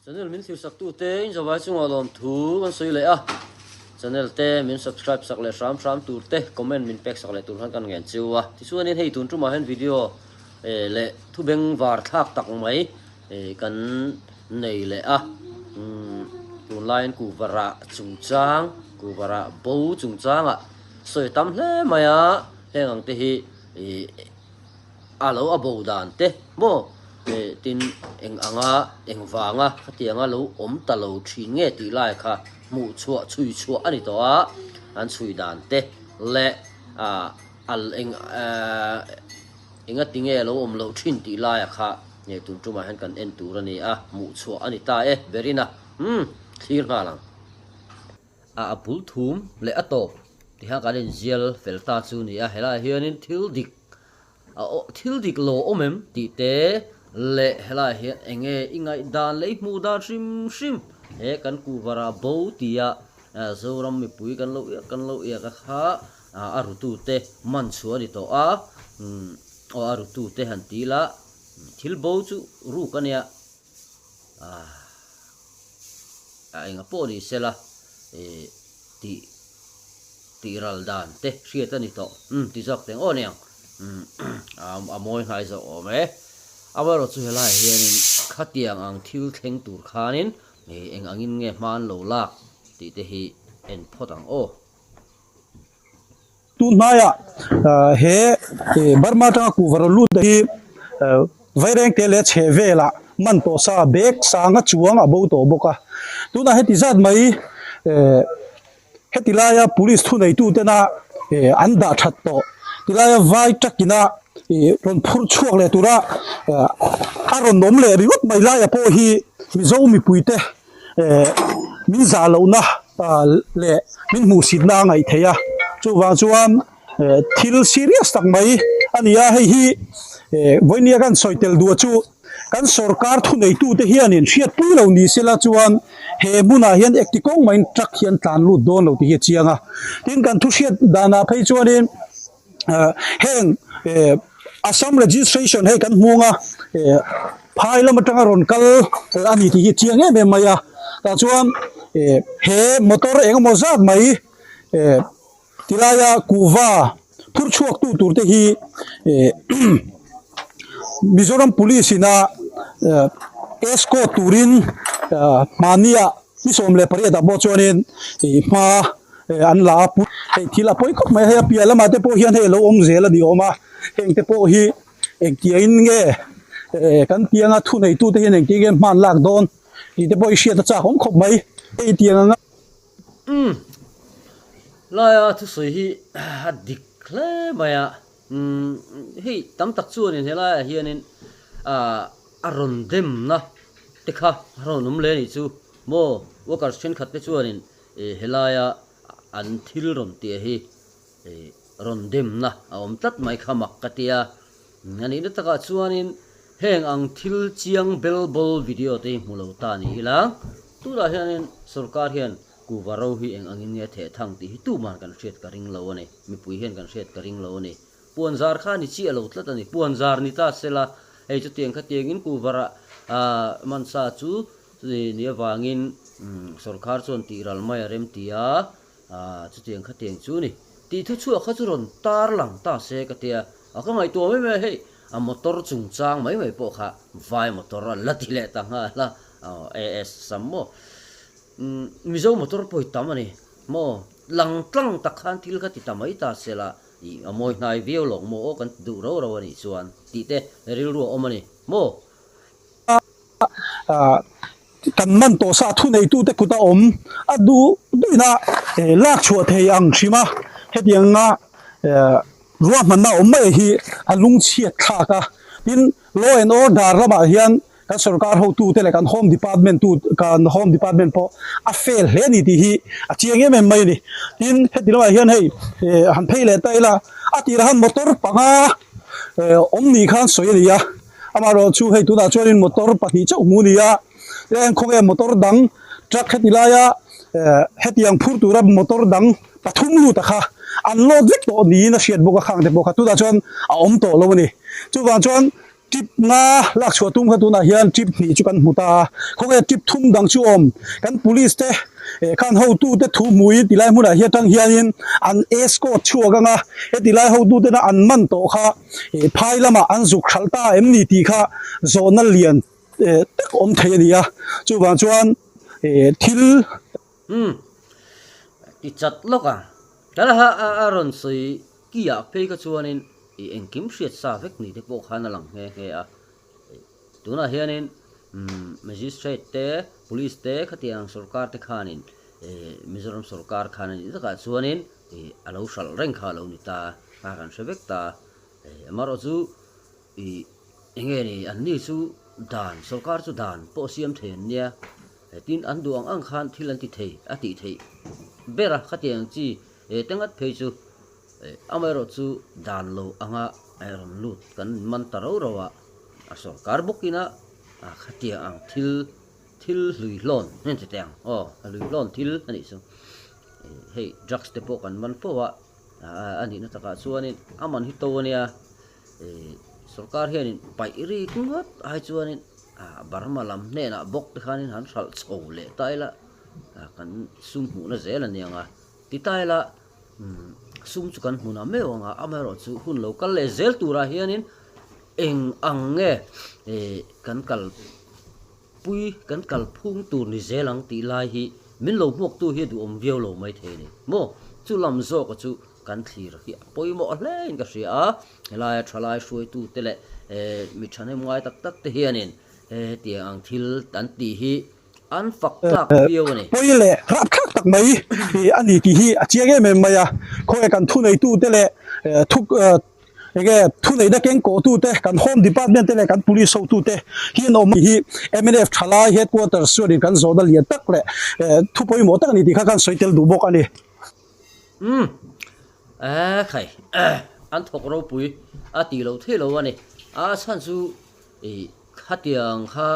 Channel min thlir sak tute in zavai chungah lawmthu kan sawi leh a, channel te min subscribe sak leh hram hram tur te comment min pek sak leh tur khan kan ngen chiu a. Tichuanin hei tun tumah hian video leh thu beng var thlak tak mai kan nei leh a, tunlaiin kuhvarah chungchang kuhvarah bo chungchangah sawi tam hle mai a, heng ang te hi ih. A lo a bo dan te maw tin eng anga eng vanga khatianga lo awm ta lo thin nge tih lai kha hmuh chhuah chhui chhuah a ni tawh a, an chhui dan te leh ah al eng ah enga ti nge lo awm loh thin tih laia kha nge tun tumah hian kan en tur a ni a, hmuh chhuah a ni ta e berin a umm thlir nghal ang. A a bul thum leh a tawp tiha kan inzial fel ta chu ni a, helaiah hianin thil dik a aw thil dik lo awm em tih te leh helaiah hian eng nge i ngaihdan leh i hmuh dan hrim hrim he kan kuhvara bo tia Zoram mipui kan lo iak kan lo iak a kha a rutute man chhuah a ni tawh a, aw a rutute han ti ila thil bo chu ruk a nia. A enga pawh ni sela ih tih tih ral dan te hriat a ni tawh umm ti zawk teng aw niang umm a mawi hnai zawk awm e. Amaherawh chu helaiah hianin khatiang ang thil thleng tur khanin ih eng angin nge hma an lo lak tih te hi en phawt ang aw. Tun hmaiah he Burma atanga kuhva rawn lut hi Vairengte leh chheh velah man tawh sa bag sanga chuang a bo tawh bawk a. Tunah heti zat mai heti laia police thuneitu tena an dah that tawh tilaia vai truck ina rawn phur chhuak leh tura a rawn awm leh ringawt mai laia pawh hi Mizo mipuite min zah lohna leh min hmuhsitna a ngaih theih a chuvang chuan thil serious tak mai a ni a hei hi vawinia kan sawi tel duh chu kan sorkar thuneitute hianin hriatpui lo ni sela chuan he hmunah hian ekti kawng maiin truck hi an tlan lut dawn lo tih hi a chiang a tin kan thu hriat danah phei chuanin. Heng Assam registration hei kan hmung a phai lam atanga rawn kal a ni tih hi a chiang em em mai a tah chuan he motor eng emaw zat mai tilaia kuhva phur chhuak tu tur te hi Mizoram police ina escort turin mahnia ni 18 ah pawh chuanin hma. An la a hei thil a pawi khawp mai a hei a piah lamah te pawh hian hei a lo awm zel a ni awm a heng te pawh hi engtiangin nge kan tianga thuneitu te hian engtiang nge hman lak dawn tih te pawh hi hriat a chak awm khawp mai hei tiang anga. Umm laia thusawi hi a dik hle mai a umm hei tam tak chuanin helaiah hianin ah a rawn demna te kha a rawn awm leh a nih chu maw workers thenkhat te chuanin Helaia an thil rawn tih hi rawn demna a awm tlat mai kha mak ka tia. A nihna takah chuanin heng ang thil chiang bel bawl video te hi hmu lo ta ni ila, tunah hianin sorkar hian kuhva ro hi eng angin nge theh thang tih hi tuman kan hriat ka ring lo a ni, mipui hian kan hriat ka ring lo a ni. Puan zar kha ni chiah lo tlat a ni, puan zar ni ta sela hei chutiang khatiangin kuhva rah mansa chu Chutih ni avangin sorkar chuan tih ral mai a rem ti a, chutiang khatiang chu ni. Tih thu chhuah kha chu rawn tar lang ta se ka tia, a ka ngaihtuah mai mai a, hei a motor chungchang mai mai pawh kha vai motor an la ti leh ta nghal a, AS sam maw. Mizo motor pawh hi tam a ni maw, lang tlang tak khan thil kha ti ta mai ta se la, ih a mawi hnai viau lo maw aw kan ti duh rau rau a nih chuan tih te rilru a awm a ni maw. Kan man tawh sa thuneitute kut a awm a duh duhina lak chhuah thei ang hrim a, hetianga ruahmanna awm mai hi a lungchhiat thlak a. Tin, law and order lamah hian kan sorkar hotute leh kan home department tu kan home department pawh a fail hle a ni tih hi a chiang em em mai a ni. Tin, heti lamah hian hei han phei leh ta ila a tirah khan motor panga awm ni khan sawi a ni a. Amaherawh chu hei tunah chuanin motor pahnih chauh hmu a ni a, eng khawnge motor dang truck heti laia hetiang phur tura motor dang pathum lut a kha an load vek tawh niin a hriat bawk a khang te pawh kha tunah chuan a awm tawh lo a ni. Chuvang chuan. Trip nga lak chhuah tum kha tunah hian trip hnih chu kan hmu ta a, khawnge trip thum dang chu awm kan police te khan hotute thu hmuin tilai hmunah hi atang hianin an escort chhuak ang a, heti lai hotutena an man tawh kha phai lamah an zuk hralh ta em ni tih kha zawhna lian tak awm thei a ni a, chuvang chuan thil. Umm ti chat lawk ang. Tala ha a rawn sawi ki ah phei kha chuanin i engkim hriat sa vek ni te pawh khan a lang nghe nghe a. Tunah hianin Magistrate te, Police te khatiang sorkar te khanin Mizoram sorkar khan a nih takah chuanin a lo hralh reng kha a lo ni ta a kan hre vek ta. Amaherawhchu chu i enge ni anni chu dan sorkar chu dan pawh siam thei an nia. Tin an duh ang ang khan thil an ti thei a tih theih ber a khatiang chi te ngat phei chu amaherawh chu dan lo anga rawn lut kan man ta ro ro a, a sorkar bawkin a khatiang ang thil thil hlui hlawn heng che teh ang aw a hlui hlawn thil a nih chu hei drugs te pawh kan man fo a a nihna takah chuanin a man hi to a nia. Sorkar hianin paih rik ngawt ai chuanin Burma lam hnenah bawk te khanin han hralh chho leh ta ila kan sum hmuhna zel a niang a ti ta ila sum chu kan hmunah meuh ang a amaherawh chu hun lo kal leh zel turah hianin eng ang nge kan kal pui kan kal phung tur ni zel ang tih lai hi min lo hmuaktu hi a duhawm viau lo maithei a ni maw chu lam zawka chu. Kan thlir hi a pawimawh hle in ka hria a, helaia thalai hruaitute leh mi thahnem ngai tak tak te hianin hetiang ang thil an tih hi an fak tlak viau a ni. Pawi leh rapthlak tak mai a ni tih hi a chiang em em mai a, khawnge kan thuneitute leh thu enge thuneihna kengkawhtute kan Home Department te leh kan Police hotute hi an awm hi mnf thalai Headquarters chuanin kan zawhna lian tak leh thu pawimawh tak a ni tih kha kan sawi tel duh bawk a ni. Umm eh khai an thawk ropui a tih loh theih lo a ni. A chhan chu ih khatiang kha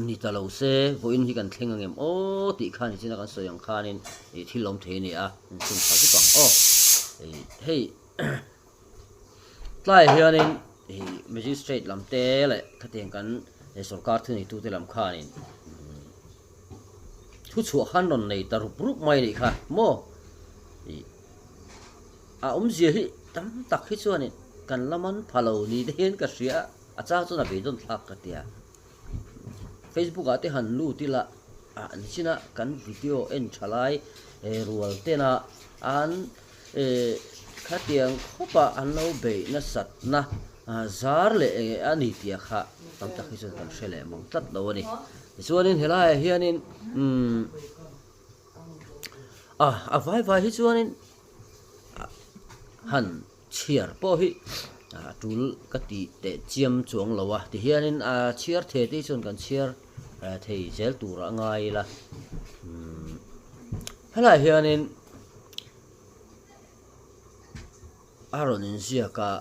ni ta lo se vawiin hi kan thleng ang em aw tih khan nichin a kan sawi ang khanin ih thil awm thei a ni a, inchhung tha zuk ang aw. Ih hei tlai hianin ih magistrate lam te leh khatiang kan sorkar thuneitute lam khanin Thu chhuah khan rawn nei ta rup rup mai nih kha maw? Ih a awmzia hi tam tak hi chuanin kan la man pha lo ni te hian ka hria a, a chang chuan a beidawn thlak ka tia. Facebook ah te han lut ila ah nichina kan video en tha lai rual tena an eh khatiang khawpa an lo beih nasatna zar leh eng a ni tih kha tam tak hi chuan kan hre leh mang tlat lo a ni. Tichuanin helaiah hianin umm a a vai vai hi chuanin han chhiar pawh hi a tul ka tih teh chiam chuang lo a tihianin a chhiar thei te hi chuan kan chhiar thei zel tur a ngai ila umm helaiah hianin a rawn inziak a.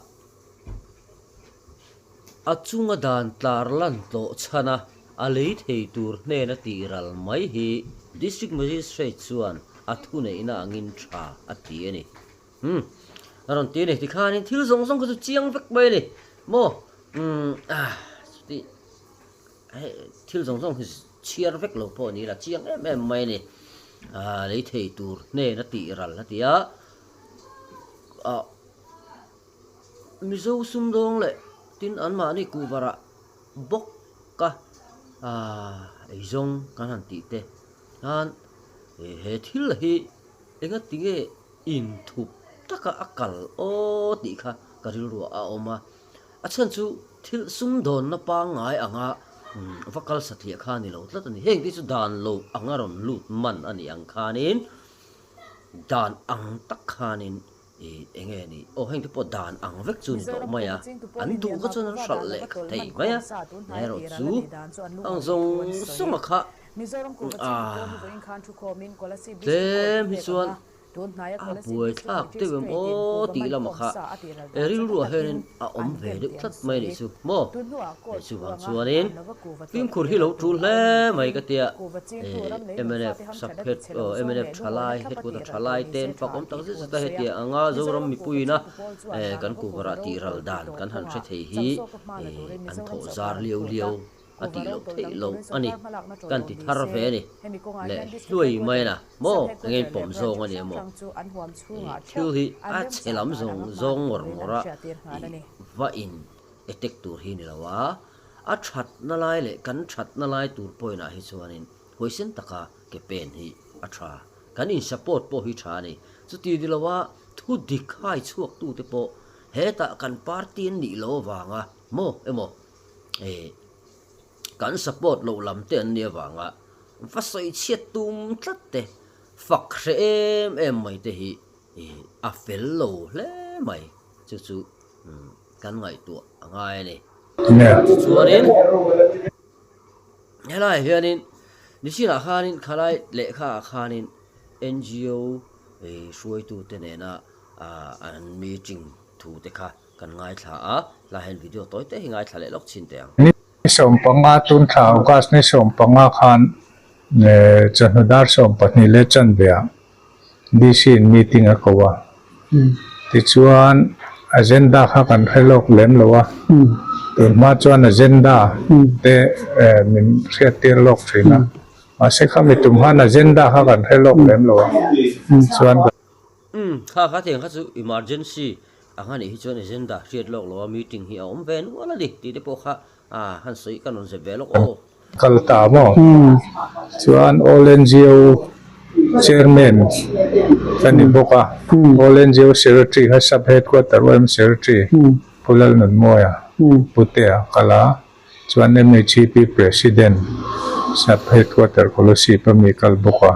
A chunga dan tlar lan tlawh chhan a, a lei thei tur hnena tih ral mai hi District Magistrate chuan a thuneihna angin tha a ti a ni. Umm, a rawn ti a ni. Tikhanin thil zawng zawng kha chu chiang vek mai a ni maw? Umm, ah, chuti hei thil zawng zawng hi chhiar vek lo pawh a ni la, chiang em em mai a ni. Ah, lei thei tur hnena tih ral a ti a, ah. Mizo sumdawng leh tin anmahni kuhvarah bawk a eizawng kan han tih te khan he thil hi engati nge inthup taka a kal aw tih kha ka rilruah a awm a, a chhan chu thil sumdawnna pangngai anga va kal satliah kha a ni lo tlat a ni. Heng te chu dan lo anga rawn lut man a nih ang khanin dan ang tak khanin Ih enge ni aw heng te pawh dan ang vek chu ni tawh mai a, an duh kha chuan an hralh leh thei mai a, erawh chu ang zawng zawng a kha ah tlem hi chuan A buaithlak deuh em aw tih lamah kha rilruah hianin a awm ve deuh tlat mai a nih chu maw? Chuvang chuanin fimkhur hi lo tul hle mai ka tia mnf saphet aw mnf thalai headquarter thalai te an fak awm tak zet zet a hetiang anga Zoram mipuiina kan kuvarah tih ral dan kan han hre thei hi an thawh zar liau liau a tih loh theih loh a ni. Kan ti thar ve a ni. Leh hluai mai a maw? Eng nge pawm zawng a ni emaw? Thil hi a chhe lam zawng zawng ngawr ngawr a i va in attack tur hi ni lo a, a thatna lai leh kan thatna lai tur point ah hi chuanin huaisen taka ke pen hi a tha. Kan in support pawh hi tha a ni. Chuti ni lo a, thu dik hai chhuak tute pawh hetah kan party an nih loh avanga maw emaw eh kan support loh lam te an nih avanga va sawi chhiat tum tlat te fak hre em em mai te hi eh a fel lo hle mai chu chu kan ngaihtuah a ngai a ni. Tichuanin helaiah hianin nichinah khanin khalai lehkha ah khanin NGO eh hruaitute nena ah an meeting thu te kha Kan ngaithla a, tlai hian video tawi te hi ngaithla leh lawk chhin teh ang. Ni 15 tunthla August ni 15 khan chawhnu dar 12 leh chanveah DC in meeting a ko a, tichuan agenda kha kan hre lawk lem lo a, tunhma chuan agenda te min hriattir lawk thin a, mahse khami tum khan agenda kha kan hre lawk lem lo a, chuan. Umm, kha kha tiang kha chu emergency ang a nih hi chuan agenda hriat lawk lo a meeting hi a awm ve nual a ni tih te pawh kha a han sawi ka rawn zep ve lawk aw. Kal ta maw? Chuan All NGO Chairman ka ni bawk a, All NGO Secretary kha Sub Headquarter OM Secretary Pu Lalnunmawia Putea kal a, chuan MHEP President Sub Headquarter Kolasib a mi kal bawk a.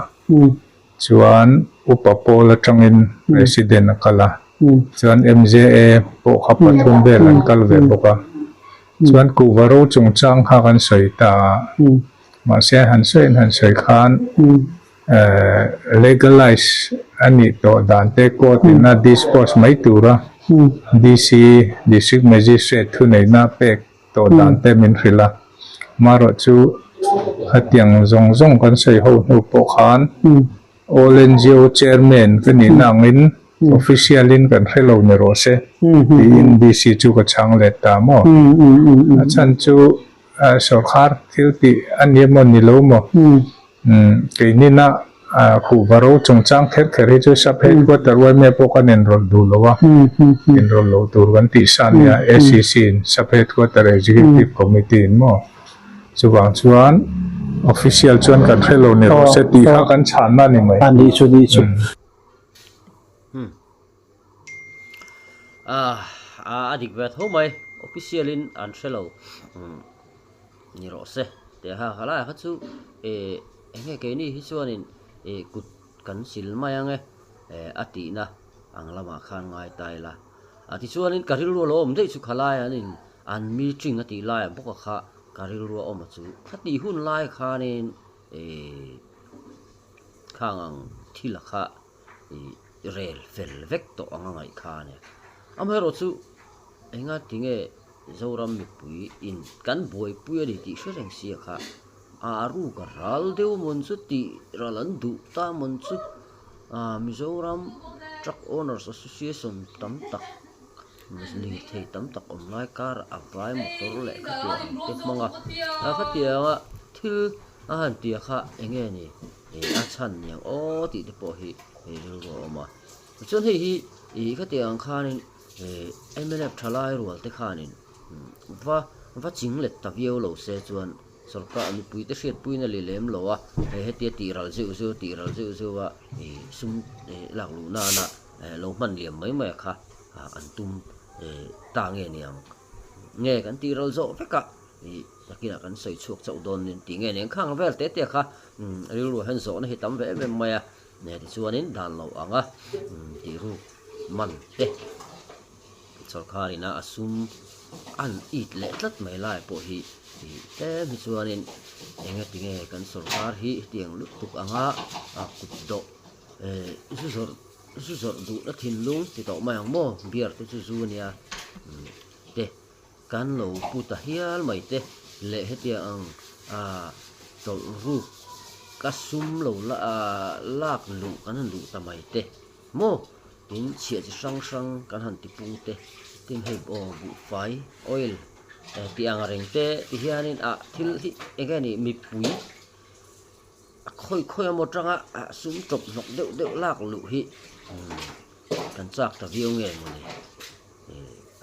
Chuan Upa Pawl atangin President a kal a, chuan MJA pawh kha pathum vel an kal ve bawk a. Chuan kuhva ro chungchang kha kan sawi ta a, mahse han sawiin han sawi khan legalize a nih tawh dan te court in a dispose mai tura DC, District Magistrate thuneihna pek tawh dan te min hrilh a, marawh chu hetiang zawng zawng kan sawi ho hnu pawh khan All NGO Chairman ka nihna angin official in kan hre lo ni rawh se tiin DC chu ka chhang let ta maw? A chhan chu sawrkhar thil tih a ni emaw ni lo maw? Keinina kuhva ro chungchang kher kher hi chu sub headquarter yma pawh kan inrawlh duh lo a, inrawlh loh tur kan tih sa nia ACC in sub headquarter executive committee in maw chuvang chuan official chuan kan hre lo ni rawh se tih kha kan chhanna a ni mai. A nih chu nih chu. A dik ve tho mai official in an hre lo. Ni rawh se tih a ha lai kha chu eh eng nge keini hi chuanin eh kut kan sil mai ang e eh a tihna ang lamah khan ngai ta ila a tichuanin ka rilru a lo awm daih chu khalai an in an meeting a tih laiah bawk a kha ka rilru a awm a chu khatih hun lai khanin eh khang ang thil a kha ih rel fel vek tawh ang a ngaih kha a ni amaherawhchu enga tinge Zoram mipui in kan buaipui a ni tih hre reng sia kha a ruk a ral deuh mawn chu tih ral an duh ta mawn chu ah Mizoram Truck Owners Association tam tak lirthei tam tak awm lai kar a vai motor leh khatiang ang te hmang a a khatiang a thil a han tia kha eng nge ni ih a chhan niang aw tih te pawh hi rilru a awm a tichuan hei hi ih khatiang ang khanin. Mnf thalai rual te khanin va va ching let ta viau lo se chuan sorkar mipui te hriatpuina li lem lo a, hei hetia tih ral zeuh zeuh tih ral zeuh zeuh a ih sum ih lak luh nana lo hman liam mai mai a kha an tum ih ta nge niang nge kan tih ral zawh vek a ih nakinah kan sawi chhuak chauh dawn nen tih nge niang khang vel te te kha rilru ah hian zawhna hi tam ve em em mai a. Nge tichuanin dan loh anga tih ruk man te sawrkar ina a sum an it leh tlat mai lai pawh hi tlem hi chuanin eng nge tinge kan sawrkar hi hetiang lutuk anga a kut dawh. Zu zawrh zu zawrh duhna thinlung ti tawh mai ang maw beer te chu zu ania te kan lo pu ta hial mai te leh hetiang ang ah tawlh ruk ka sum lo la ah lak luh kan han duh ta mai te maw tin chhiah chi hrang hrang kan han ti pung te tin hei aw buhfai oil tih ang reng te ti hianin ah thil hi eng nge ni mipui. A khawi khawi emaw tanga sum tawp hnawk deuh deuh lak luh hi kan chak ta viau nge mawni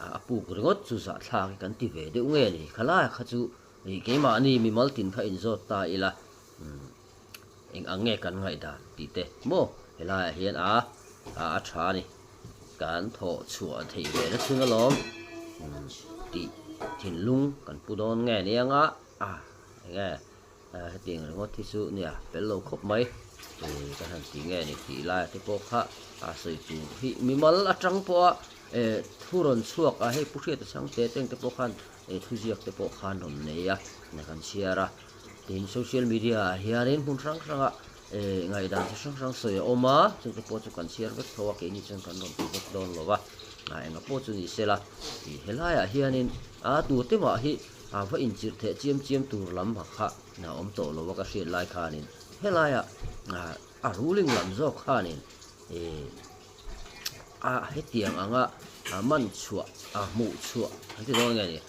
a puk ringawt chu zahthlak hi kan ti ve deuh nge ni khalai kha chu keimahni mimal tin kha inzawt ta ila eng ang nge kan ngaihdan tih te maw helaiah hian a a tha a ni kan thawh chhuah theih ve na chhun alawm tih thinlung kan pu dawn nge nia a eng nge. Hetiang ringawt hi chu nia fel lo khawp mai ih ka han ti nge ni tih lai te pawh kha a sawi tur hi mimal atang pawha eh thu rawn chhuak a hei Pu Hriata Chhangte te engte pawh khan eh thuziak te pawh khan rawn nei a kan chhiar a tin social media ah hianin hmun hrang hranga eh ngaihdan chi hrang hrang sawi a awm a chungte pawh chu kan chhiar vek tho a keini chuan kan rawn ti vek dawn lo va enga pawh chu ni sela ih helaiah hianin a tute mah hi A va inchirh theh chiam chiam tur lam ha kha a awm tawh lo a ka hriat lai khanin helaiah a ruling lam zawk khanin ih a hetiang anga a man chhuah a hmuh chhuah an ti dawn nge ni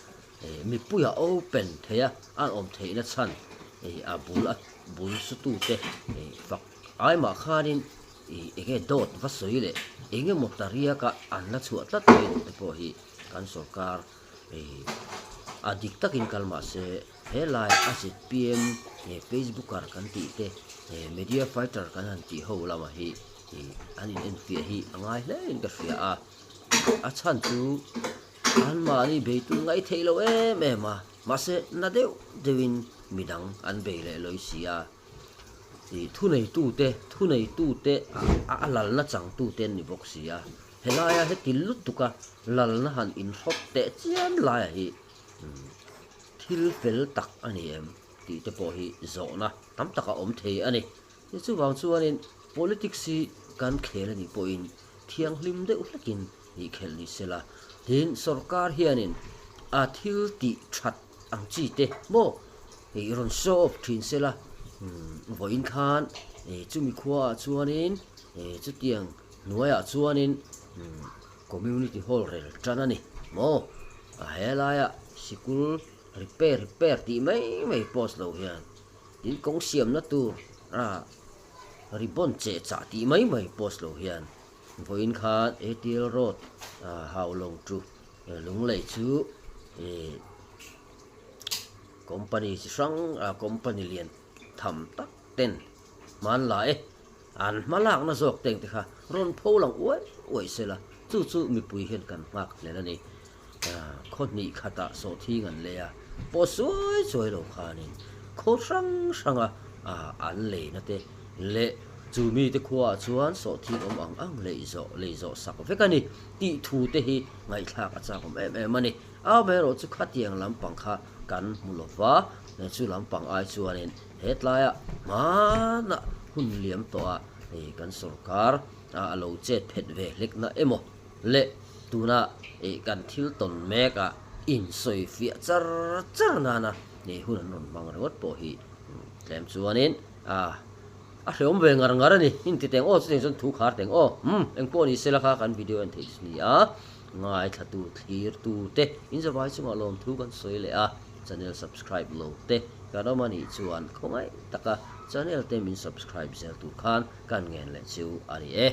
ih mipuia open thei a an awm theihna chhan ih a bul a bul su tute ih fak ai mah khanin ih enge dawt va sawi leh engemaw ta riaka an la chhuah tlat mai duh te pawh hi kan sawrkar A dik takin kal mah se helai a zpm facebooker kan tih te media fighter kan han tih ho lamah hi an in enfiah hi a ngai hle in ka hria a, a chhan chu anmahni beitu ngaih theih loh em em a mahse na deuh deuhin midang an bei leh lawi si a, thuneitute thuneitute a lalna changtute an ni bawk si a. Helaia heti lutuka lalna han inhrawt teh chiam laia hi thil fel tak a ni em tih te pawh hi zawhna tam tak a awm thei a ni. Chuvang chuanin politics hi kan khel a nih pawhin thianghlim deuh hlekin ih khelh ni sela. Tin, sorkar hianin a thil tih that ang chi te maw ih rawn show off thin sela. Vawiin khan chumi khuaah chuanin chutiang Hnuaiah chuanin community hall rel tan a ni maw? A helaia sikul repair repair tih mai mai post lo hian tin kawng siamna tur a ribbon cheh chah tih mai mai post lo hian vawiin khan ATL road Haulawng chu Lunglei chu ih company chi hrang company lian tham tak ten hmanlai e. An hma lakna zawk teng te kha rawn pho lang uai uai sela, chu chu mipui hian kan nghak hlel a ni. Khaw hnih khatah sawhthing an lei a, pawh suai chuai lo khanin khaw hrang hranga an leina te leh chu mite khuaah chuan sawhthing awm ang ang lei zawh lei zawh sak vek a ni tih thu te hi ngaihthlak a chak awm em em a ni. Amaherawh chu khatiang lampang kha kan hmu lova, chu lampang ai chuanin Hetlaiah hmanah hun liam tawhah hei kan sorkar a lo chet phet ve hlekna emaw leh tuna kan thil tawn mekah insawi fiah char char nana hei hun an rawn hmang ringawt pawh hi tlem chuanin a a hrehawm ve ngar ngar a ni. Inti teng aw chutiang chuan thu khar teng aw umm engpawh ni sela kha kan video en theih chu ni a ngaithlatu thlirtu te inzavai chungah lawmthu kan sawi leh a. Channel subscribe lo te kan awm anih chuan khawngaih taka channel te min subscribe zel tur khan kan ngen leh chu a ni e.